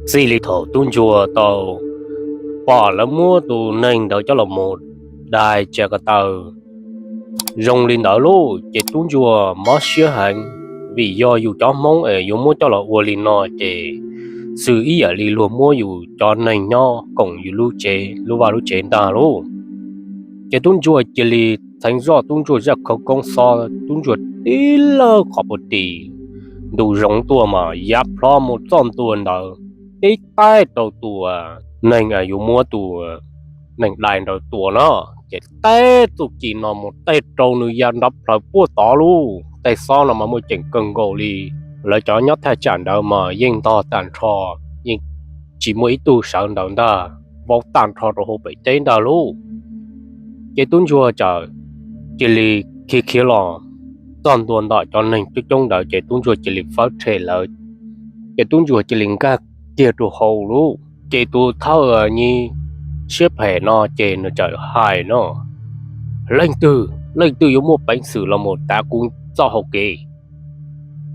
Txij li thaum tub ntsuag tau pom lawv muab tus neeg ntawd coj los mus dai tsa ko taw zoo li ntawd lauj, ces tub ntsuag mob siab heev, vim yog yus cov hmoob es yuav muab coj los ua li no ces xws ib yam li luag muab yus cov neeg nyob koom yus lub tsev lub vaj lub tsev ntag lauj. Ces tub ntsuag cia li txheev zoj tub ntsuag zaj khawv koob xob, tub ntsuag tib lawj qhov puag tim ntu zoov tuaj mas yav plho mus txoj ntua ntawd, tib taij rau tus neeg yuav muab tus neeg dai ntawd tua no, ces tib txuj ci no mus tib rau nws ya nrov plhaws puag tod lauj. Tej xob no mas muaj ceem kawg nkaus li, lawv cov nyob thaj tsam ntawd mas yeej ntog tag nrho, yeej tsis muaj ib tug sawv ntawd ntag, vau tag nrho rau hauv pem teb ntag lauj. Ces tub ntsuag txawm cia li khiav khiav los txog ntua ntawm cov neeg coob coob ntawd ces tub ntsuag cia li fawb rhe lawv, ces tub ntsuag cia li nkag kiag rau hauv lauj. Ces tus thawj nyij siab phem no ces nws txawm hais no, leej twg leej twg yuav muaj peev xwm los mus tav kuv txoj hau kev,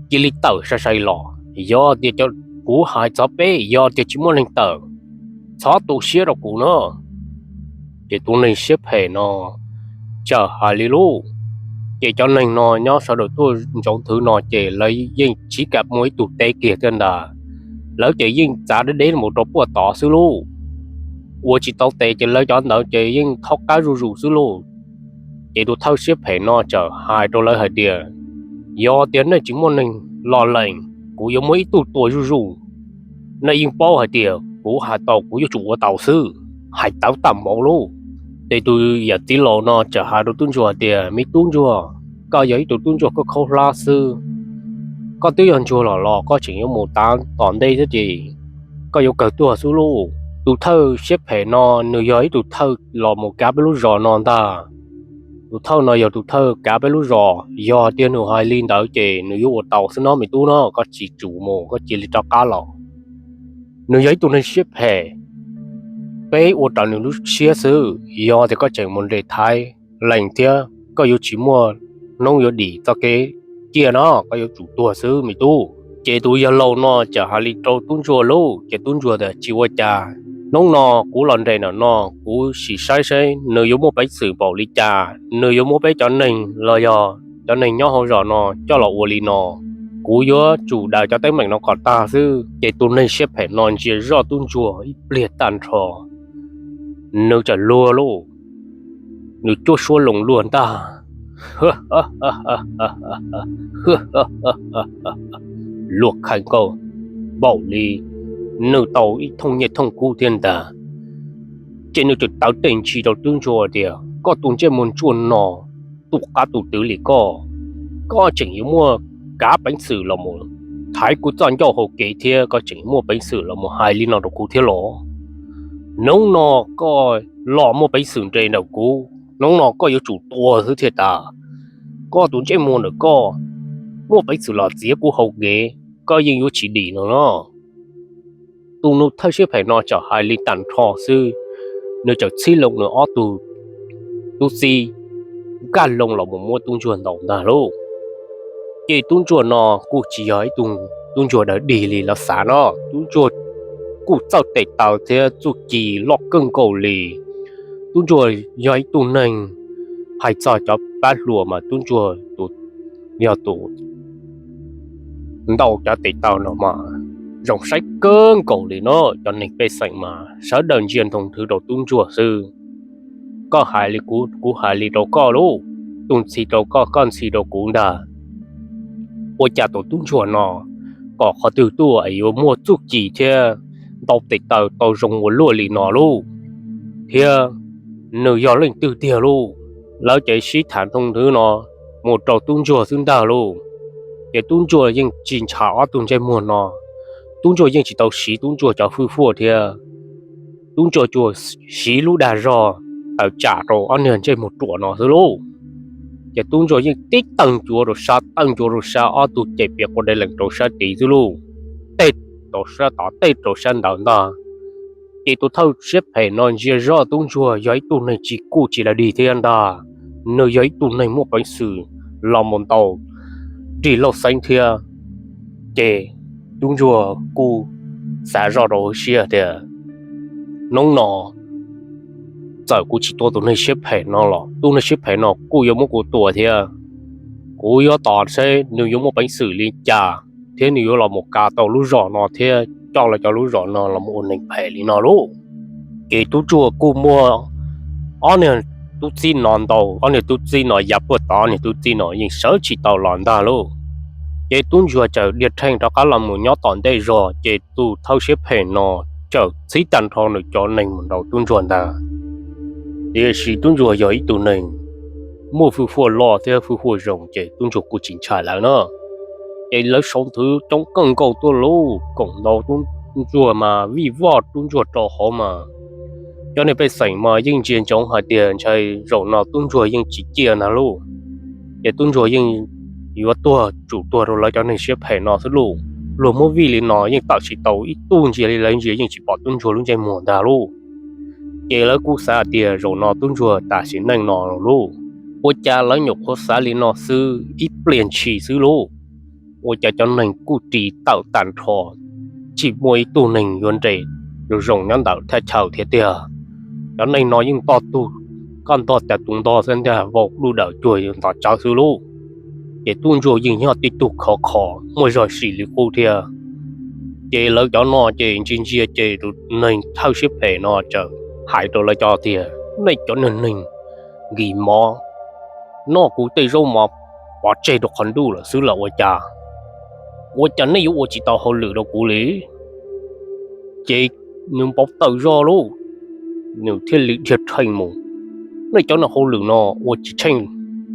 cia li tawm sai sai los. Yog tias kuv hais txog peb, yog tias tsis muaj neeg tawm, txhob tu siab rau kuv no. Ces tus neeg siab phem no txawm hais li lauj. Ces cov neeg no nyob sawv daws tuaj ntsoov thwv no ces lawv yeej tsis kam muaj ib tug teb kiag thiab ntag. Lawv ces yeej txav deb deb mus rau puag tod xwb lauj. Ua tsis tau tes ces lawv cov ntawd ces yeej thaub qab zuj zus xwb lauj. Ces tus thawj siab phem no txawm hais rau lawv hais tias, yog tias nej tsis muaj neeg los lees, kuv yuav muab ib tug tua zuj zus. Nej yeej paub hais tias kuv hais tau kuv yuav tsum ua tau xwb, hais tawv tag npaum lauj. Ces tus yawm txiv laus no txawm hais rau tub ntsuag hais tias, me tub ntsuag, koj yog ib tug tub ntsuag koj khaub hlab xwb, koj twb yog ntsuag los los koj tseem yuav mus tav tom ntej thiab ces koj yuav kawg tuag xwb lauj. Tus thawj siab phem no nws yog ib tug thawj los mus kav peb lub zos no ntag. Tus thawj no yog tus thawj kav peb lub zos, yog tias nws hais li ntawd ces nws yuav ua tau xwb no me tub no, koj tsis tsum mus, koj cia li rov qab los. Nws yog ib tug neeg siab phem, peb ua raws nws lub siab xwb, yog tias koj tseem mus nres thaiv lees thiab koj yuav tsis muaj hnub yuav dim txoj kev ciaj no, koj yuav tsum tuag xwb me tub. Ces tus yawg laus no txawm hais li rau tub ntsuag lauj, ces tub ntsuag tias tsis ua cas, hnub no kuv los nres ntawm no, kuv sim saib saib nws yuav muaj peev xwm npaum li cas, nws yuav muab peb cov neeg los yog cov neeg nyob hauv zos no coj los ua li no, kuv yuav tsum daws cov teeb meem no kom tag xwb. Ces tus neeg siab phem no ntsia zoj tub ntsuag ib pliag tag nrho, nws txawm luag lauj, nws cuab suab loo luag ntag, luag khais nkaus npaum li nws tau ib thooj nyiaj thooj kub thiab ntag. Ces nws txawm tawv tes ntsis rau tub ntsuag tias, koj tus ntsej muag ntsuag no, tus qab tus twv li koj, koj tseem yuav muaj kav peev xwm los mus thaiv kuv txoj ncauj hau kev thiab koj tseem muaj peev xwm los mus hais li no rau kuv thiab los? Hnub no koj los muaj peev xwm nres ntawm kuv, hnub no koj yuav tsum tuag xwb thiaj tas. Koj tus ntsej muag ntawm koj muaj peev xwm los txiav kuv hau kev, koj yeej yuav tsis dim no no. Tus nus thawj siab phem no txawm hais li tag nrho xwb, nws txawm txhib loo nws ob tug tub txib nkag loo los mus muab tub ntsuag ntaus ntag lauj. Ces tub ntsuag no kuj tsis yog ib tug tub ntsuag dawb dig li lawv xav no, tub ntsuag kuj txawj tes taw thiab txuj ci loj kawg nkaus li. Tub ntsuag yog ib tug neeg, hais txog cov pab hluas mas tub ntsuag tus, yog tus ntaus cov tes taw no mas zoo saib kawg nkaus li no. Cov neeg pej xeem mas sawv daws ntsia ntsoov thwv rau tub ntsuag xwb. Koj hais li kuv, kuv hais li rau koj lauj, tus ntxhi rau koj, koj ntxhi rau kuv ntag. Ua cas tus tub ntsuag no kom qhov twg tuaj es yuav muaj txuj ci thiab ntau tes taw tau zoo ua luaj li no lauj? Thiab nws yog leej twg tiag lauj? Lawv ces sib tham ntsoov thwv no mus rau tub ntsuag xwb ntag lauj. Ces tub ntsuag yeej tsis ntshaw ob tug ntsej muag no, tub ntsuag yeej tsis tau siv tub ntsuag cov hwj huaj thiab, tub ntsuag tsuas siv lub dag zog tawm tsam rau ob niag ntsej muag ruam no xwb lauj. Ces tub ntsuag yeej tib tawg ncuav rau sab, tawg ncuav rau sab, ob tug ces piam quas dai lees rau sab tid xwb lauj, tej rau sab tod tej rau sab ntawd ntag. Ces tus thawj siab phem no ntsia zoj tub ntsuag yog ib tug neeg tsis kuj tsis lam dig thiab ntag, nws yog ib tug neeg muaj peev xwm los mus ntaus rig lauj xeeb thiab. Ces tub ntsuag kuj xav zoj rau hauv siab tias, hnub no txawm kuv tsis tua tus neeg siab phem no los tus neeg siab phem no kuj yuav muab kuv tua thiab. Kuv yuav tos seb nws yuav muaj peev xwm li cas thiab nws yuav los mus kav tau lub zos no thiab coj los cov lub zos no los mus ua neeg phem li no lauj. Ces tub ntsuag kuj muaj ob niag tub txib no ntau, ob niag tub txib no ya puag tom, ob niag tub txib no yeej sawv tsis tau los ntag lauj. Ces tub ntsuag txawm dhia rheej rov qab los mus nyob tom ntej zos, ces tus thawj siab phem no txawm txib tag nrho nws cov neeg mus nraud tub ntsuag ntag. Tiam sis tub ntsuag yog ib tug neeg muaj hwj huaj loj thiab hwj huaj zoo, ces tub ntsuag kuj tsis ntshai lawv na. Ces lawv sau nthwv coob kawg nkaus tuaj lauj, koom ntaus tub ntsuag mas vij voj tub ntsuag rau hauv mas cov neeg pej xeem mas yeej ntsia ntsoov hais tias ntshai zaum no tub ntsuag yeej tsis ciaj ntag lauj. Ces tub ntsuag yeej yuav tuag tsum tuag rau lawv cov neeg siab phem no xwb lauj. Luag muab vij li no yeej tawm tsis tau ib tug ntsia li lawv ntsia yeej tsis pom tub ntsuag lub ntsej muag ntag lauj. Ces lawv kuj xav hais tias zaum no tub ntsuag tas sim neej no lauj. Ua cas lawv nyuam qhuav xav li no xwb ib pliag ntshis xwb lauj, ua cas cov neeg kuj ris tawm tag nrho, tsis muaj ib tug neeg yuav nres zoo zoo nyob ntawm thaj chaw thiab tiag. Cov neeg no yeej ntog tug, koj ntog tas tus ntog xwb ntag, vau dub dawm cuag ntog tsawv xwb lauj. Ces tub ntsuag yeej nyob tib tug khov kho muaj zog sim li qub thiab. Ces lawv cov no ces ntsia ntsia ces tus neeg thawj siab phem no txawm hais rau lawv cov tias, nej cov neeg neeg nkis mov noj kuv tej zaub mov pov tseg rau qhov ntuj lawm xwb los ua cas, ua cas nej yuav ua tsis tau hauj lwm rau kuv li? Ces nws npau taws zog lauj, nws thiaj li dhia rhees mus, nej cov neeg hauj lwm no ua tsis tsheej,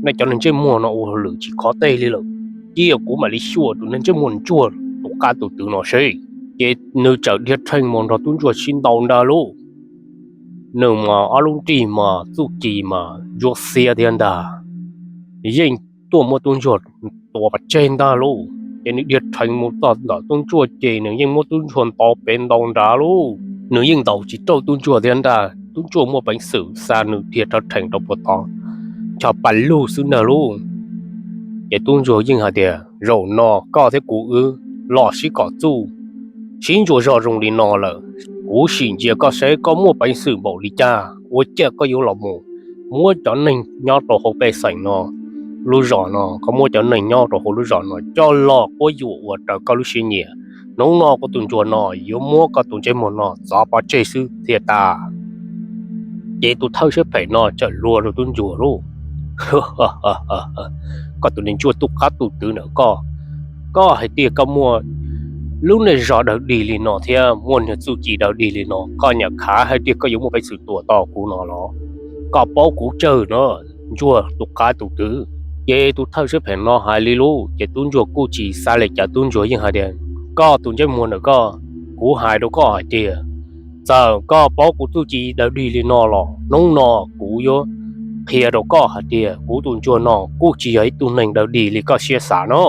nej cov neeg ntsej muag no ua hauj lwm tsis khov tej li lawm, cia kuv mam li xyuas tus neeg ntsej muag ntsuag tus qab tus twv no seb. Ces nws txawm dhia rhees mus nrog tub ntsuag sib ntaus ntag lauj. Nws mas ob lub nrig mas txuj ci mas ntsuab xiab thiab ntag, yeej tuaj muab tub ntsuag tua pov tseg ntag lauj. Ces nws dhia rhees mus txog ntawm tub ntsuag ces nws yeej muab tub ntsuag ntaus pem ntaus nrad lauj. Nws yeej ntaus tsis raug tub ntsuag thiab ntag, tub ntsuag muaj peev xwm xa nws dhia rov rhees rau puag tod, ncho pa lug xwb ntag lauj. Ces tub ntsuag yeej hais tias, zaum no koj thiab kuv wb los sib kom txuj, sib ntsuas zog zoo li no lawm, kuv sim ntsia koj seb koj muaj peev xwm npaum li cas ua cas koj yuav los mus muab cov neeg nyob rau hauv pej xeem no, lub zos no koj muab cov neeg nyob rau hauv lub zos no coj los quab yuam ua raws koj lub siab nyiam. Hnub no kuv tus ntsuag no yuav muab koj tus ntsej muag no txov pov tseg xwb thiaj tas. Ces tus thawj siab phem no txawm luag rau tub ntsuag lauj, koj tus neeg ntsuag tus qab tus twv ntawm koj, koj hais tias koj muaj lub neej zog dawb dig li no thiab muaj niag txuj ci dawb dig li no, koj nyam khav hais tias koj yuav muaj peev xwm tua tau kuv no los? Koj paub kuv tsawg no, ntsuag tus qab tus twv. Ces tus thawj siab phem no hais li lauj, ces tub ntsuag kuj tsis xav li cas, tub ntsuag yeej hais tias, koj tus ntsej muag ntawm koj, kuv hais rau koj hais tias, txawm koj paub kuv txuj ci dawb dig li no los hnub no kuv yuav qhia rau koj hais tias kuv tus ntsuag no kuj tsis yog ib tug neeg dawb dig li koj siab xav no.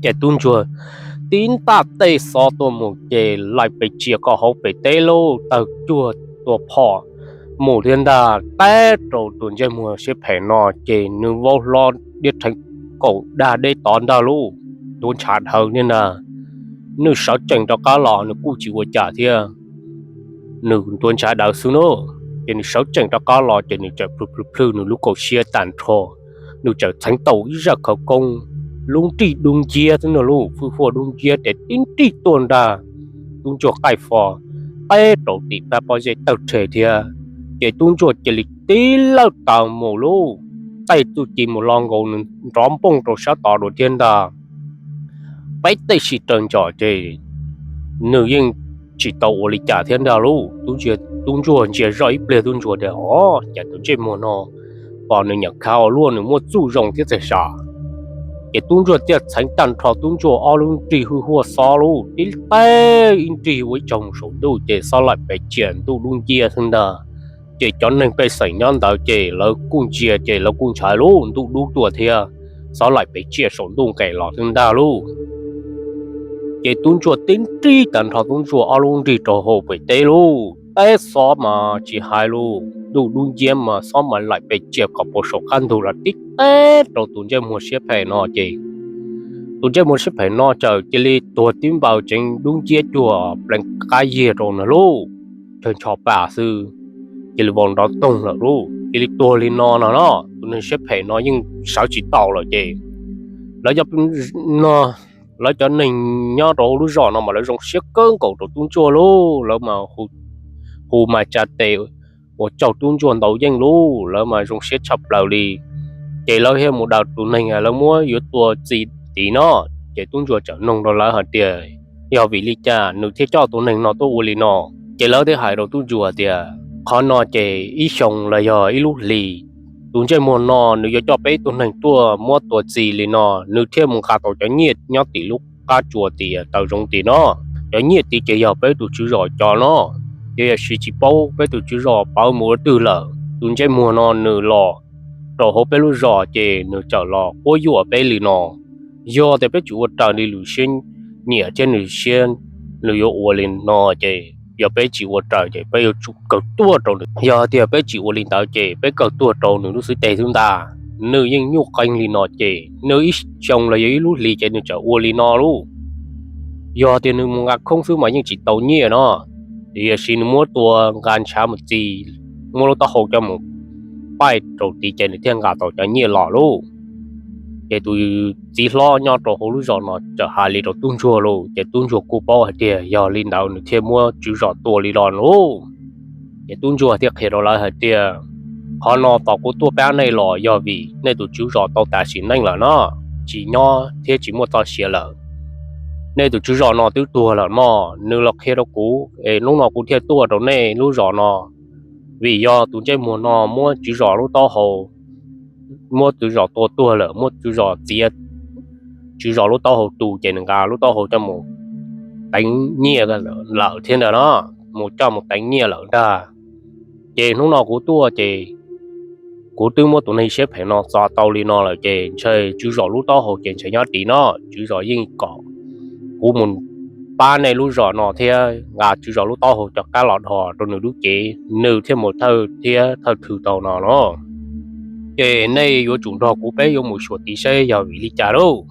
Ces tub ntsuag tib ntaj tej xov tuaj mus ces laim pes tsia kom hauv pes teb lauj, tawg cuag tua phom mus thiab ntag, teb rau tus ntsej muag siab phem no ces nws vau hlo dhia rhees kaum dag deb tod ntag lauj, ntuav ntshav dhawv thiab ntag. Nws sawv tsees rov qab los nws kuj tsis ua cas thiab, nws ntuav ntshav dhawv xwb na. Ces nws sawv tsees rov qab los ces nws txawm plhws plhws plhws nws lub kaus siab tag nrho, nws txawm txheev tau ib zaj khawv koob, lub nrig dub nciab xwb na lauj, hwj huaj dub nciab ces tib nrig tuaj ntag. Tub ntsuag qaij fo teb rau tim pab pob zeb tawg rhe thiab, ces tub ntsuag cia li tib lawj taws mus lauj, tej txuj ci mus lo nkaus nws nrov npooj rau sab tod dua thiab ntag. Peb tej si raws ntsos ces nws yeej tsis tau ua li cas thiab ntag lauj. Tub ntsuag ntsia zoj ib pliag tub ntsuag tias, o, cas tus ntsej muag no pom nws nyuam khav ua luaj nws muaj txuj zoo thiab txawm sam. Ces tub ntsuag thiaj txheev tag nrho tub ntsuag ob lub nrig hwj huaj xob lauj, tib teb ib nrig ua ib tsaug mus saum ntuj ces xob laim pes cia ntuj dub nciab xwb ntag. Ces cov neeg pej xeem nyob ntawd ces lawv kuj ntsia ces lawv kuj ntshai lauj, ntuj dub tuaj thiab xob laim pes cia saum ntuj nqes los xwb ntag lauj. Ces tub ntsuag tib nrig tag nrho tub ntsuag ob lub nrig rau hauv pem teb lauj, teb xob mas tsis hais lauj, ntuj dub nciab mas xob mas laim pes cia kom puas saum qab ntug los tib teb rau tus ntsej muag siab phem no ces Tus ntsej muag siab phem no txawm cia li tuag tib npaws tseev dub nciab cuag pleev qab yiag rau nws lauj. Chaw ncho pa xwb, cia li vau nrov toog lawm lauj. Cia li tuag li no no no, tus neeg siab phem no yeej sawv tsis tau lawm ces lawv cov neeg nyob rau lub zos no mas lawv zoo siab kawg nkaus rau tub ntsuag lauj. Lawv mas hu mas tsa tes ua tsaug tub ntsuag ntau yeej lauj. Lawv mas zoo siab tshaj plaws li. Ces lawv thiaj mus daws tus neeg lawv muab yuav tua txi tid no. Ces tub ntsuag txawm noog rau lawv hais tias yog vim li cas nws thiaj coj tus neeg no tuaj ua li no. Ces lawv thiaj hais rau tub ntsuag tias qhov no ces ib xyoo los yog ib lub hlis, tus ntsej muag no nws yuav coj peb tug neeg tuaj muab tua txi li no, nws thiaj mus nqa tau cov nyiaj nyob tim lub qab tsua tim taw zoov tim no. Cov nyiaj tid ces yog peb tus tswv zos cov no. Ces yog siv tsis paub peb tus tswv zos pawv mus ua twg lawm, tus ntsej muag no nws los rau hauv peb lub zos ces nws txawm los quab yuam peb li no. Yog tias peb tsis ua raws li lwm siab nyiam thiab nws siab, nws yuav ua li no ces yog peb tsis ua raws ces peb yuav tsum kawg tuag rau nws. Yog tias peb tsis ua li ntawd ces peb kawg tuag rau nws lub xub teg xwb ntag. Nws yeej nyuaj qeeg li no ces nws ib xyoo los yog ib lub hlis ces nws txawm ua li no lauj. Yog tias nws mus nqa khoob xwb mas yeej tsis tau nyiaj no. Tiam sis nws muab tua nqa ntshav mus txi, muab lub taub hau coj mus paij rau tid ces nws thiaj nqa tau cov nyiaj los lauj. Ces tus txiv hlob nyob rau hauv lub zos no txawm hais li rau tub ntsuag lauj. Ces tub ntsuag kuj paub hais tias yog li ntawd nws thiaj muab tswv zos tua li los lauj. Ces tub ntsuag thiaj qhia rau lawv hais tias qhov no tos kuv tuaj pab nej los yog vim nej tus tswv zos tau tas sim neej lawm no, tsis nyob thiab tsis muaj txoj sia lawm. Nej tus tswv zos no twb tuag lawm no, nws los qhia rau kuv es hnub no kuv thiaj tuaj rau nej lub zos no. Vim yog tus ntsej muag no muab tswv zos lub taub hau, muab tswv zos tua tuag lawm, muab tswv zos txiav, tswv zos lub taub hau tu ces nws nqa lub taub hau coj mus teev nyiaj lawm thiab ntag no, mus coj mus teev nyiaj lawm ntag. Ces hnub no kuv tuaj ces kuv twb muab tus neeg siab phem no txo tau li no lawm ces ntshe tswv zos lub taub hau ces ntshe nyob tid no, tswv zos yeej kom kuv mus pab nej lub zos no thiab nqa tswv zos lub taub hau cov qab los dhos rau nws lub cev, nws thiaj mus thawj thiab thawj thwm tau no no. Ces nej yuav tsum nrog kuv peb yuav mus xyuas tid seb yog vim li cas lauj.